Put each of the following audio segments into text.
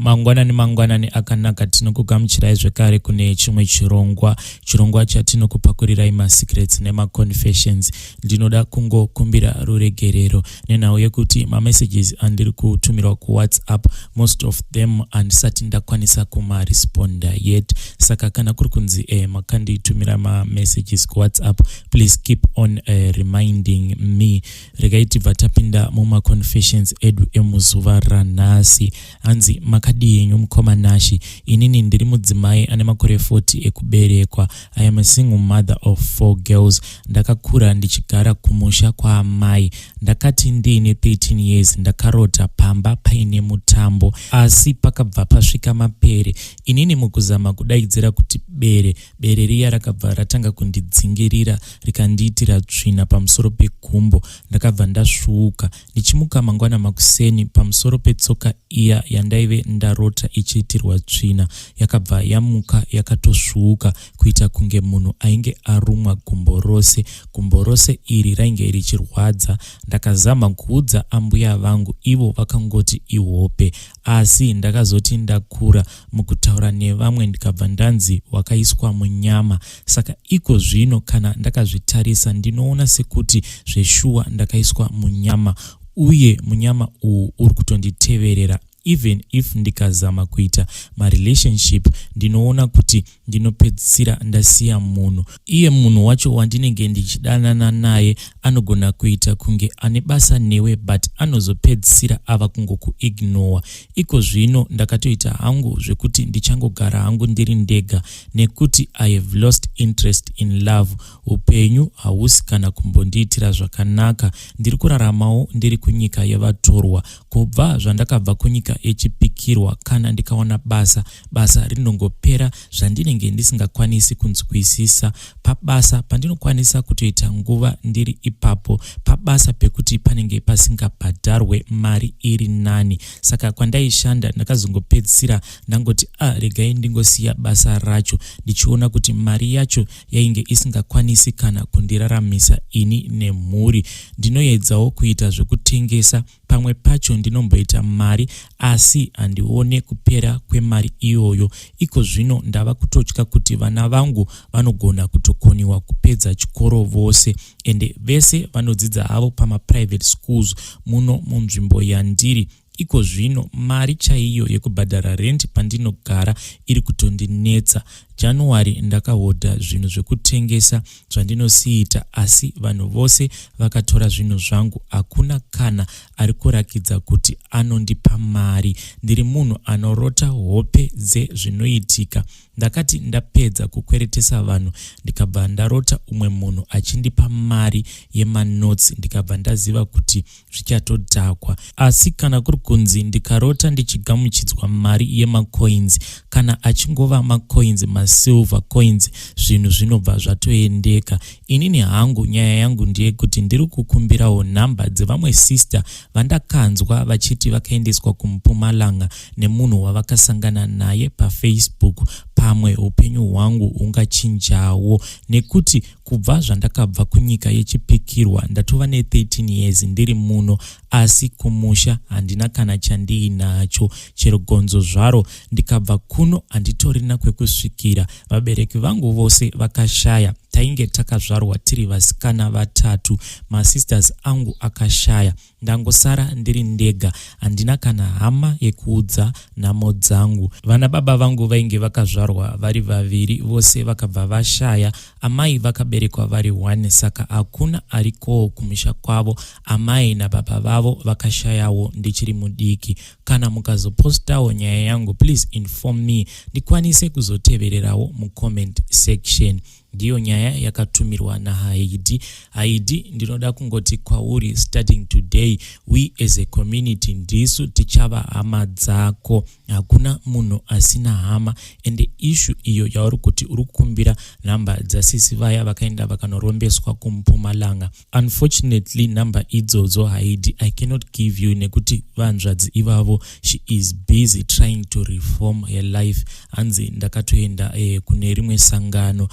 Mangwanani mangwanani akanaka, tinokugamuchirai zvekare kune chimwe chirongwa, chirongwa chatinokupakurirai masecrets nemaconfessions. Ndinoda kungokumbira ruregerero nenhau yekuti mamessages andiri kutumirwa kuWhatsApp, most of them handisati ndakwanisa kumaresponda yet. Saka kana kuri kunzi makanditumira mamessages kuWhatsApp, please keep on reminding me. Regai tibva tapinda mumaconfessions edu emuzuva ranhasi. Hanzi, "Makadii henyu mukoma Nashi? Inini ndiri mudzimai ane makore 40 ekuberekwa. I am a single mother of four girls. Ndakakura ndichigara kumusha kwaamai. Ndakati ndiine 13 years, ndakarota pamba paine mutambo, asi pakabva pasvika mapere. Inini mukuzama kudaidzira kuti bere, bere riya rakabva ratanga kundidzingirira, rikandiitira tsvina pamusoro pegumbo. Ndakabva ndasvuuka. Ndichimuka mangwana makuseni, pamusoro petsoka iya yandaive ndarota ichiitirwa tsvina yakabva yamuka yakatosvuuka, kuita kunge munhu ainge arumwa gumbo rose. Gumbo rose iri rainge richirwadza. Ndakazama kuudza ambuya vangu, ivo vakangoti ihope. Asi ndakazoti ndakura, mukutaura nevamwe, ndikabva ndanzi wakaiswa munyama. Saka iko zvino kana ndakazvitarisa, ndinoona sekuti zveshuwa ndakaiswa munyama, uye munyama uwu uri kutonditeverera. Even if ndikazama kuita marelationship, ndinoona kuti ndinopedzisira ndasiya munhu. Iye munhu wacho wandinenge ndichidanana naye anogona kuita kunge ane basa newe, but anozopedzisira ava kungokuignora. Iko zvino ndakatoita hangu zvekuti ndichangogara hangu ndiri ndega, nekuti I have lost interest in love. Upenyu hausi kana kumbondiitira zvakanaka. Ndiri kuraramawo ndiri kunyika yevatorwa kubva zvandakabva kunyika yechipikirwa. Kana ndikawana basa, basa rinongopera zvandinenge ndisingakwanisi kunzwisisa. Pabasa pandinokwanisa kutoita nguva ndiri ipapo pabasa pekuti panenge pasingabhadharwe mari iri nani. Saka kwandaishanda ndakazongopedzisira ndangoti, a ah, regai ndingosiya basa racho, ndichiona kuti mari yacho yainge isingakwanisi kana kundiraramisa ini nemhuri. Ndinoedzawo kuita zvekutengesa. Pamwe pacho ndinomboita mari, asi handione kupera kwemari iyoyo. Iko zvino ndava kutotya kuti vana vangu vanogona kutokoniwa kupedza chikoro vose, ende vese vanodzidza havo pamaprivate schools muno munzvimbo yandiri iko zvino. Mari chaiyo yekubhadhara rent pandinogara iri kutondinetsa. January ndakahodha zvinhu zvekutengesa zvandinosiita, asi vanhu vose vakatora zvinhu zvangu. Hakuna kana ari kurakidza kuti anondipa mari. Ndiri munhu anorota hope dzezvinoitika. Ndakati ndapedza kukweretesa vanhu, ndikabva ndarota umwe munhu achindipa mari yemanotsi, ndikabva ndaziva kuti zvichatodhakwa. Asi kana kuri kunzi ndikarota ndichigamuchidzwa mari yemacoins, kana achingova macoins, masilver coins, zvinhu zvinobva zvatoendeka. Inini hangu nyaya yangu ndeyekuti ndiri kukumbirawo nhamba dzevamwe sister vandakanzwa vachiti vakaendeswa kuMupumalanga nemunhu wavakasangana naye paFacebook. Pamwe upenyu hwangu hungachinjawo, nekuti kubva zvandakabva kunyika yechipikirwa ndatova ne13 years ndiri muno, asi kumusha handina kana chandiinacho, chero gonzo zvaro. Ndikabva kuno handitorina kwekusvikira. Vabereki vangu vose vakashaya. Tainge takazvarwa tiri vasikana vatatu. Masisters angu akashaya, ndangosara ndiri ndega. Handina kana hama yekuudza nhamo dzangu. Vana baba vangu vainge vakazvarwa vari vaviri, vose vakabva vashaya. Amai vakaberekwa vari 1, saka hakuna arikowo kumusha kwavo. Amai nababa vavo vakashayawo ndichiri mudiki. Kana mukazopostawo nyaya yangu, please inform me ndikwanise kuzotevererawo mucomment section." Ndiyo nyaya yakatumirwa naHaidi. Haidi, ndinoda kungoti kwauri, starting today, we as a community ndisu tichava hama dzako. Hakuna munhu asina hama. Ende issue iyo yauri kuti uri kukumbira nhamba dzasisi vaya vakaenda vakanorombeswa kuMupumalanga, unfortunately nhamba idzodzo, Haidi, I cannot give you, nekuti vanzvadzi ivavo, she is busy trying to reform her life. Hanzi ndakatoenda kune rimwe sangano.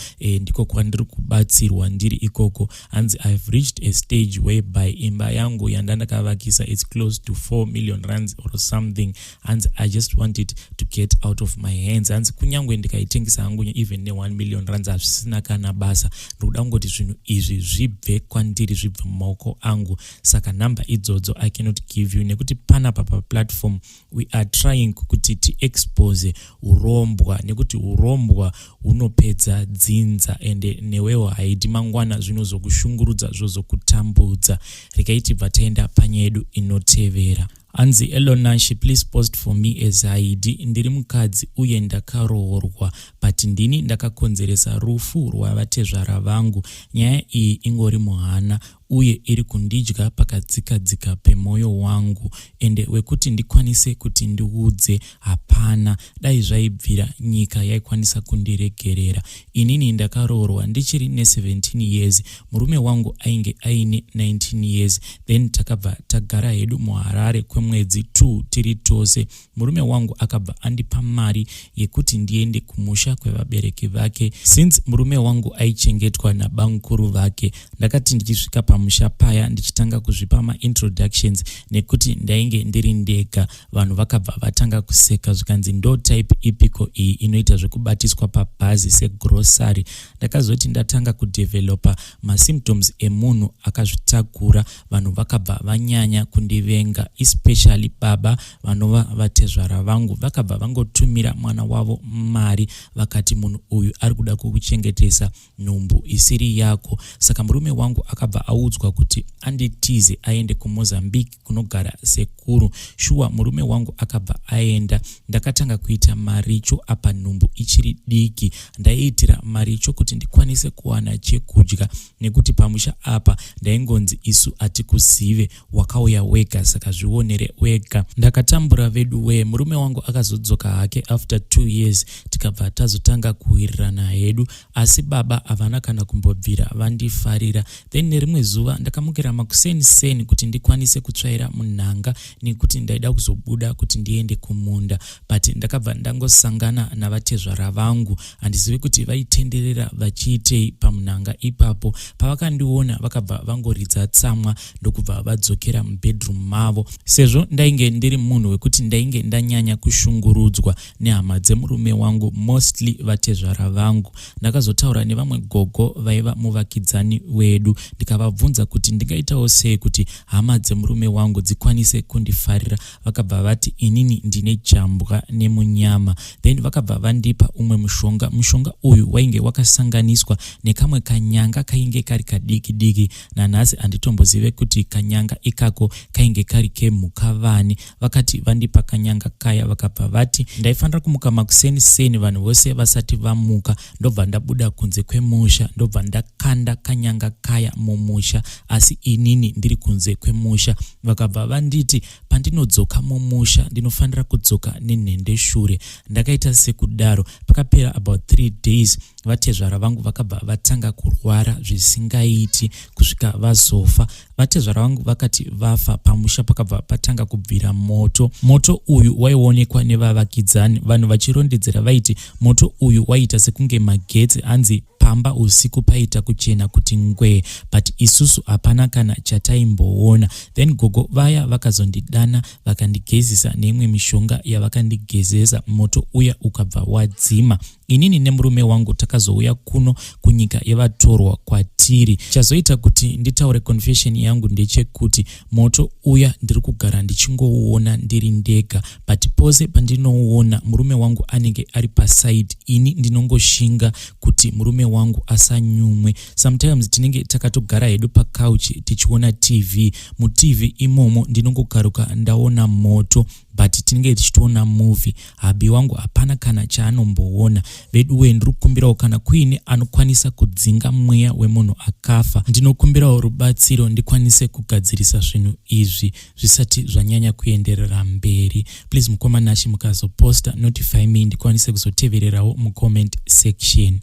ndiko kwandiri kubatsirwa ndiri ikoko. Hanzi I have reached a stage whereby imba yangu yandandakavakisa, it's close to 4 million rands or something. Hanzi I just want it to get out of my hands. Hanzi kunyange ndikaitengesa hangu even ne1 million rands, hazvisina kana basa. Ndikuda kungoti zvinhu izvi zvibve kwandiri, zvibve mumaoko angu. Saka nhamba idzodzo I cannot give you, nekuti panapa paplatform we are trying kuti tiexpose urombwa, nekuti urombwa hunopedza dzinza, ende newewo haidi mangwana zvinozokushungurudza, zvozokutambudza. Regai tibva taenda panyaya yedu inotevera. Hanzi, "Hello Nashi, please post for me as Haidi. Ndiri mukadzi uye ndakaroorwa, but ndini ndakakonzeresa rufu rwavatezvara vangu. Nyaya iyi ingori muhana uye iri kundidya pakadzikadzika pemwoyo wangu, ende wekuti ndikwanise kuti ndiudze hapana. Dai zvaibvira nyika yaikwanisa kundiregerera. Inini ndakaroorwa ndichiri ne17 years. Murume wangu ainge aine 19 years. Then takabva tagara hedu muHarare kwemwedzi 2 tiri tose. Murume wangu akabva andipa mari yekuti ndiende kumusha kwevabereki vake, since murume wangu aichengetwa nabamukuru vake. Ndakati ndichisvika pamusha paya, ndichitanga kuzvipa maintroductions, nekuti ndainge ndiri ndega, vanhu vakabva vatanga kuseka, zvikanzi, 'Ndo type ipiko iyi inoita zvekubatiswa pabhazi segrocery?' Ndakazoti ndatanga kudevelopa masymptoms emunhu akazvitakura, vanhu vakabva vanyanya kundivenga, especially baba vanova vatezvara vangu. Vakabva vangotumira mwana wavo mari, vakati, 'Munhu uyu ari kuda kukuchengetesa nhumbu isiri yako.' Saka murume wangu akabva audzwa kuti anditize aende kuMozambique kunogara sekuru. Shuwa, murume wangu akabva aenda. Ndakatanga kuita maricho apa nhumbu ichiri diki. Ndaiitira maricho kuti ndikwanise kuwana chekudya, nekuti pamusha apa ndaingonzi, 'Isu hatikuzive, wakauya wega, saka zvionere wega.' Ndakatambura vedu wee. Murume wangu akazodzoka hake after 2 years, tikabva tazotanga kuwirirana hedu, asi baba havana kana kumbobvira vandifarira. Then nerimwe zuva ndakamukira makuseni seni kuti ndikwanise kutsvaira munhanga, nekuti ndaida kuzobuda kuti ndiende kumunda, but ndakabva ndangosangana navatezvara vangu. Handizivi kuti vaitenderera vachiitei pamunhanga ipapo. Pavakandiona, vakabva vangoridza tsamwa, ndokubva vadzokera mubedroom mavo. Sezvo ndainge ndiri munhu wekuti ndainge ndanyanya kushungurudzwa nehama dzemurume wangu, mostly vatezvara vangu, ndakazotaura nevamwe gogo vaiva muvakidzani wedu, ndikavabvunza kuti ndingaitawo sei kuti hama dzemurume wangu dzikwanise kundifarira. Vakabva vati inini ndine jambwa nemunyama. Then vakabva vandipa umwe mushonga. Mushonga uyu wainge wakasanganiswa nekamwe kanyanga kainge kari kadiki diki. Nanhasi handitombozive kuti kanyanga ikako kainge kari kemhuka vani. Vakati vandipa kanyanga kaya, vakabva vati ndaifanira kumuka makuseni seni, vanhu vose vasati vamuka, ndobva ndabuda kunze kwemusha, ndobva ndakanda kanyanga kaya mumusha, asi inini ndiri kunze kwemusha. Vakabva vanditi pandinodzoka mumusha, ndinofanira kudzoka nenhendeshure. Ndakaita sekudaro. Pakapera about 3 days, vatezvara vangu vakabva vatanga kurwara zvisingaiti kusvika vazofa. Vatezvara vangu vakati vafa, pamusha pakabva patanga kubvira moto. Moto uyu waionekwa nevavakidzani. Vanhu vachirondedzera vaiti moto uyu waiita sekunge magetsi. Hanzi pamba usiku paita kuchena kuti ngwee, but isusu hapana kana chataimboona. Then gogo vaya vakazondidana, vakandigezisa neimwe mishonga yavakandigezesa. Moto uya ukabva wadzima. Inini nemurume wangu takazouya kuno kunyika yevatorwa kwatiri. Chazoita kuti nditaure confession yangu ndechekuti moto uya ndiri kugara ndichingouona ndiri ndega, but pose pandinouona, murume wangu anenge ari paside. Ini ndinongoshinga kuti murume wangu asanyumwe. Sometimes tinenge takatogara hedu pacouch tichiona TV. MuTV imomo ndinongogaruka ndaona moto, but tinenge tichitoona movie. Hubby wangu hapana kana chaanomboona. Veduwe, ndiri kukumbirawo kana kuine anokwanisa kudzinga mweya wemunhu akafa, ndinokumbirawo rubatsiro ndikwanise kugadzirisa zvinhu izvi zvisati zvanyanya kuenderera mberi. Please, mukoma Nashi, mukazoposta, notify me ndikwanise kuzotevererawo mucomment section."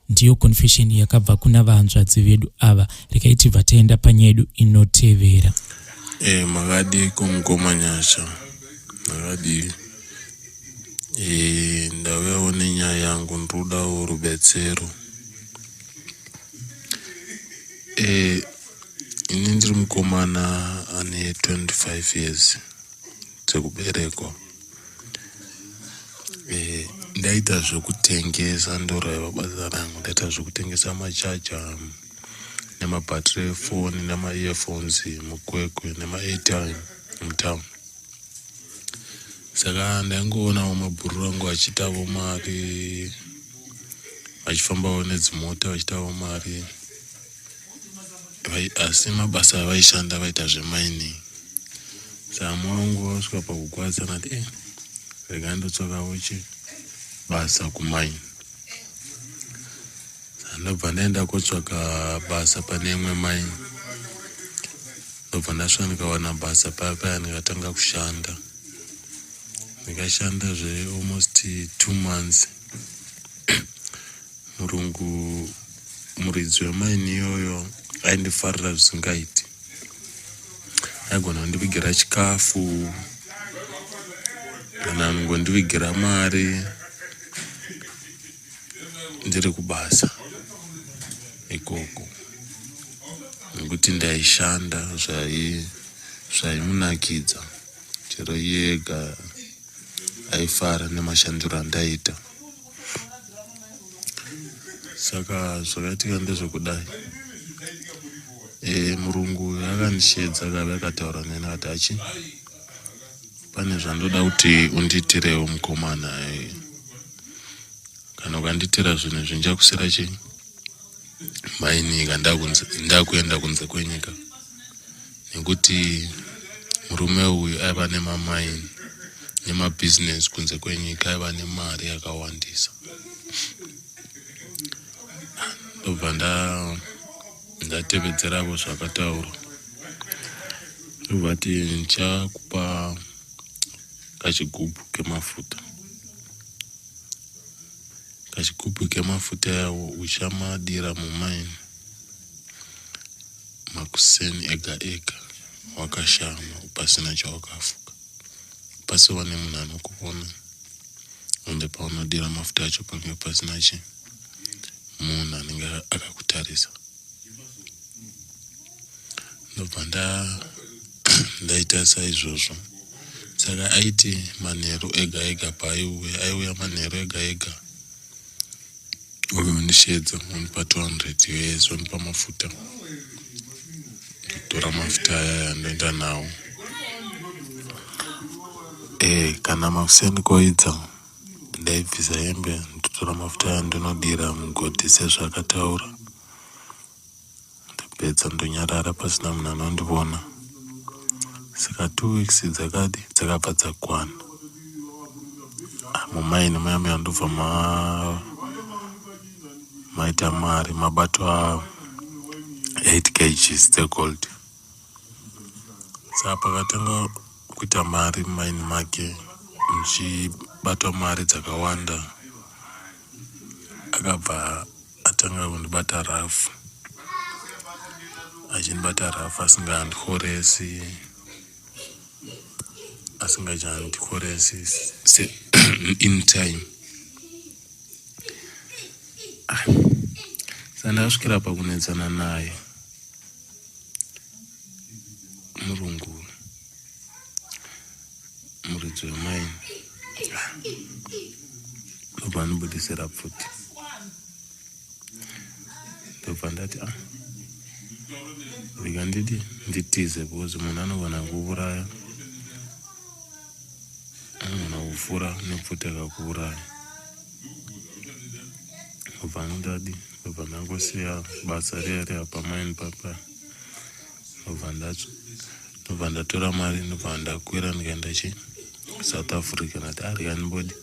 Ndiyo confession yakabva kuna vahanzvadzi vedu ava. Regai tibva taenda panyaya yedu inotevera. Makadii kumukoma Nyasha? Makadii? Ndauyawo nenyaya yangu, ndinodawo rubetsero. mukomana ane 25 years dzekuberekwa. E, ndaita zvekutengesa ndoraiva basa rangu ndaita zvekutengesa machaja nemabhatiri efoni nemaearphones mukwekwe nemaairtime mutown saka ndaingoonawo mabhururu angu achiitavo mari vachifambawo nedzimota vachiitavo mari asi mabasa avaishanda vaita zvemining saka moyo wangu wasvika pakugwadza ndati e eh, rega ndotsvakawo chi basa kumaini saka ndobva ndaenda kotsvaka basa pane imwe maini ndobva ndasvika ndikawana basa paya paya ndikatanga kushanda ndikashanda zve almost two months Murungu muridzi wemaini iyoyo aindifarira zvisingaiti. Aigona kundivigira chikafu kana anongondivigira mari ndiri kubasa ikoko nekuti ndaishanda zvaimunakidza chero iye ega aifara nemashandiro andaiita saka zvakaitika ndezvekudai e, murungu uyu akandisheedza akave akataura neni akati achi pane zvandoda kuti undiitirewo mukomana e, kana ukandiitira zvinhu izvi ndichakusira chii mainika ndakuenda kunze kwenyika nekuti murume uyu aiva nemamaini nemabhizinesi kunze kwenyika aiva nemari yakawandisa ndobva ndatevedzeravo zvakataurwa ndobva ti ndichakupa kachigubhu kemafuta Kachigubhu kemafuta yawo uchamadira mumaini makuseni ega ega wakashama pasina chawakafuka pasova nemunhu anokuona ende paunodira mafuta acho pange pasina chi munhu anenge akakutarisa ndobva nda ndaita saizvozvo saka aiti manheru ega ega paaiuya aiuya manheru ega ega uyo ondisheedza ondipa 200 us ondipa mafuta ndotora mafuta ayaya ndoenda nawo e kana makuseni koidza ndaibvisa hembe ndotora mafuta aya ndonodira mugodhi sezvaakataura Ndapedza ndonyarara pasina munhu anondivona. Saka two weeks dzakadi dzakabva dzakwana. Ah, mumaini muya muya ndobva ma maita mari mabatwa 8 kgs dzegold. Saka pakatanga kuita mari mumaini make muchibatwa mari dzakawanda akabva atanga kundibata rough achindibata rough asingandikoresi asingachandikoresi in time ah. Saka ndakasvikira pakunetsana naye murungu muridzi wemaini ndobva andibudisira pfuti ndobva ndati ah rega ndidi nditize because munhu anogona kuuraya anogona kufura nepfuti akakuuraya ndobva ndadi ndobva ndangosiya basa riya riya pamaini papa ndobva ndobva ndatora mari ndobva ndakwira ndikaenda chi South Africa ndati arika ah, ndimbodi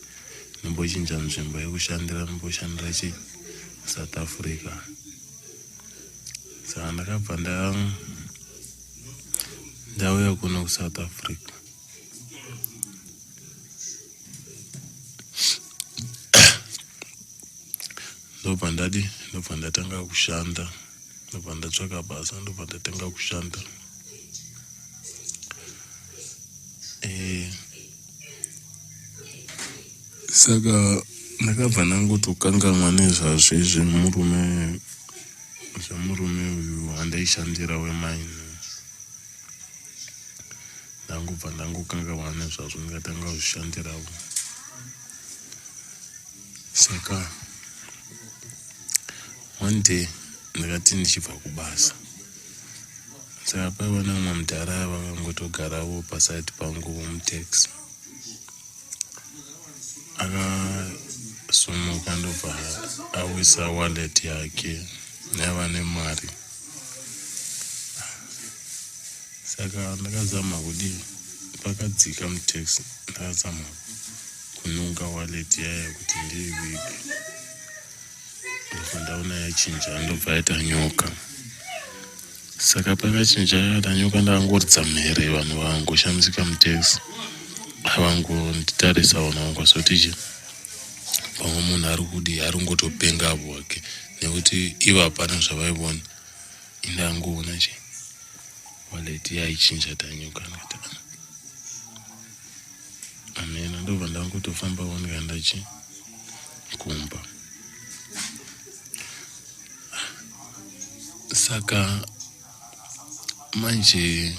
ndimbochinja nzvimbo yekushandira ndimboshandira chi South Africa saka ndakabva nda ndauya kuno kuSouth Africa ndobva ndadi ndobva ndatanga kushanda ndobva ndatsvaka basa ndobva ndatanga kushanda eh, saka ndakabva ndangotokangamwa nezvazvo izvi murume zvemurume uyu wandaishandira wemaini. Ndangobva ndangokanganwa nezvazvo ndikatanga kuzvishandiravo. Saka one day ndakati ndichibva kubasa saka paiva neumwe mudhara vakangotogarawo paside pangu mutaxi. Akasumuka ndobva awisa wallet yake yaiva nemari. Saka ndakazama kudii pakadzika mutaxi ndakazama kununga wallet yaya kuti ndiivige. Ndobva ndaona yachinja ndobva yaita nyoka. Saka pakachinja yakaita nyoka ndakangoridza mhere vanhu vakangoshamisika mutaxi. Avangonditarisa vanhu vangozoti chi pamwe munhu ari kudii ari kungotopenga apo hake nekuti ivo hapana zvavaivona. Ini ndangoona chi wallet yaichinja tanyoka ndikati ah. Hameno ndobva ndangotofambawo ndikaenda chi kumba. Saka manje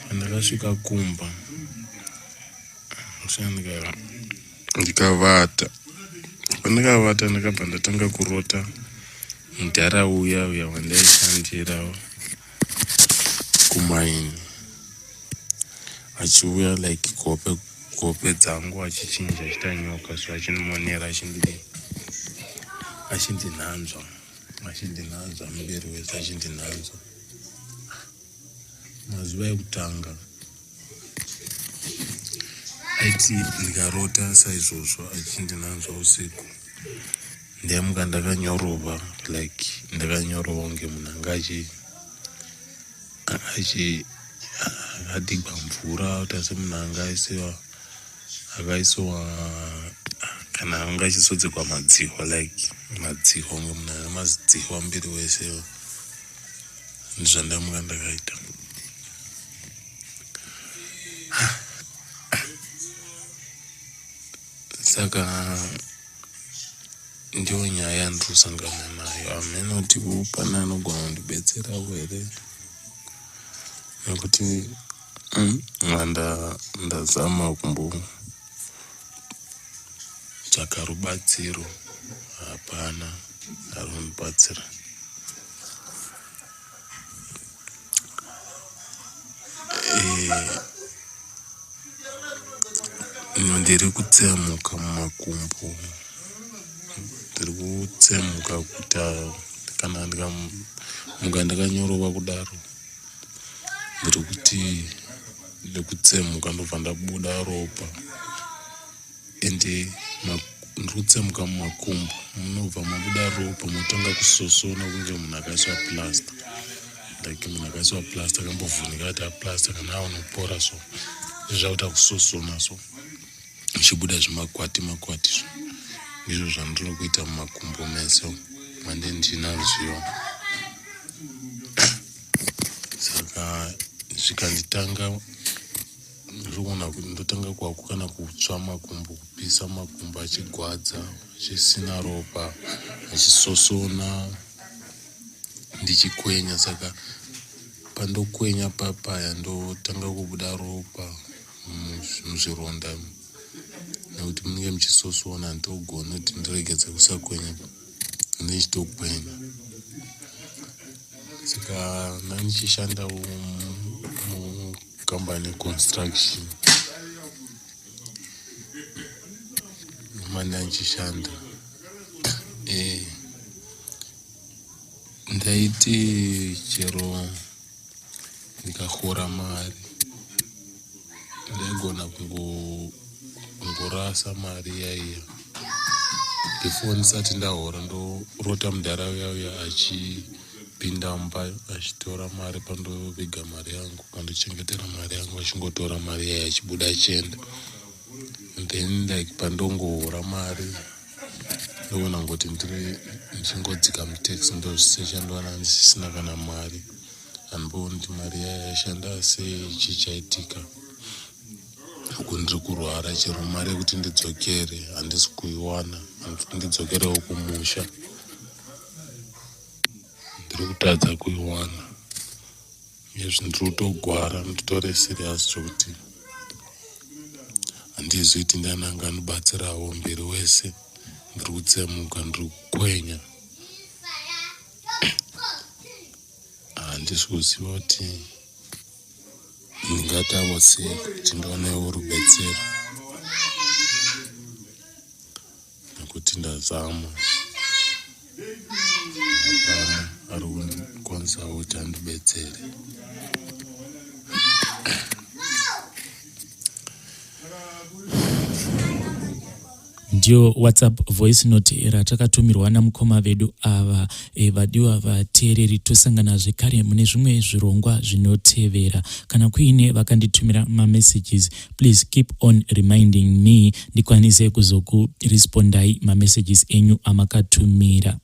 pandakasvika kumba ndikavata pandakavata ndakabva ndatanga kurota mudhara uya uya wandaishandira kumaini achiuya like kuhope kuhope dzangu achichinja achiita nyoka so achindimonera achindidii achindinhanzva achindinhanzva muviri wese achindinhanzva mazuva ekutanga aiti ndikarota saizvozvo achindinanzva usiku ndaimuka ndakanyorova like ndakanyorova kunge munhu anga achi achi akadigwa mvura kuita semunhu anga aisiwa akaisiwa kana anga achizodzegwa madzihwa like madzihwa kunge munhu ane mazidzihwa muviri wese ndizvandamuka ndakaita. Saka ndiyo nyaya yandiri kusangana nayo hameno kuti pane anogona kundibetserawo here nekuti ndazama kumbotsvaka rubatsiro hapana ari kundibatsira. Ndiri kutsemuka mumakumbo, ndiri kutsemuka kuita kana ndikamuka ndakanyorova kudaro ndiri kuti ndikutsemuka ndobva ndabuda ropa. Ende ndiri kutsemuka mumakumbo munobva mabuda ropa motanga kusosona kunge munhu akaiswa plaster like munhu akaiswa plaster akambovhunika ati aplaster kana aonopora so zvakuita kusosona so zvichibuda zvimakwati makwati so ndizvo zvandiri kuita mumakumbo mese mande ndinazviyo saka zvikanditanga Ndiri kuona kuti ndotanga kwaku kana kutsva makumbo kupisa makumbo achigwadza achisina ropa achisosona ndichikwenya saka pandokwenya papaya ndotanga kubuda ropa muzvironda nekuti munenge muchisosona handitogoni kuti ndiregedze kusakwenya ndichitokwenya saka ndandichishandawo Company construction mane achishanda eh, ndaiti chero ndikahora mari ndaigona kungorasa mari yaiya before ndisati ndahora ndorota mudhara uya uya achipinda mumba achitora mari pandoviga mari yangu Pandochengetera mari yangu achingotora mari yaye achibuda achienda and then like pandongohora mari ndoona ngoti ndiri ndichingodzika mutaxi ndozvisecha ndowana ndisisina kana mari handioni kuti mari yaye yashanda sei chii chaitika uku ndiri kurwara chero mari yekuti ndidzokere handisi kuiwana ndidzokerewo kumusha ndiri kutadza kuiwana. Izvi ndiri kutogwara nditore serious zvekuti handizivi kuti ndiani angandibatsirawo mberi wese ndiri kutsemuka ndiri kukwenya handisi kuziva kuti ndingatavo sei kuti ndionewo rubetsero nekuti ndazama hapana ari kukwanisawo kuti andibetsere. Ndiyo WhatsApp voice note ratakatumirwa namukoma vedu ava. E, vadiwa vateereri, tosangana zvekare mune zvimwe zvirongwa zvinotevera. Kana kuine vakanditumira mamessages, please keep on reminding me ndikwanise kuzokurespondai mamessages enyu amakatumira.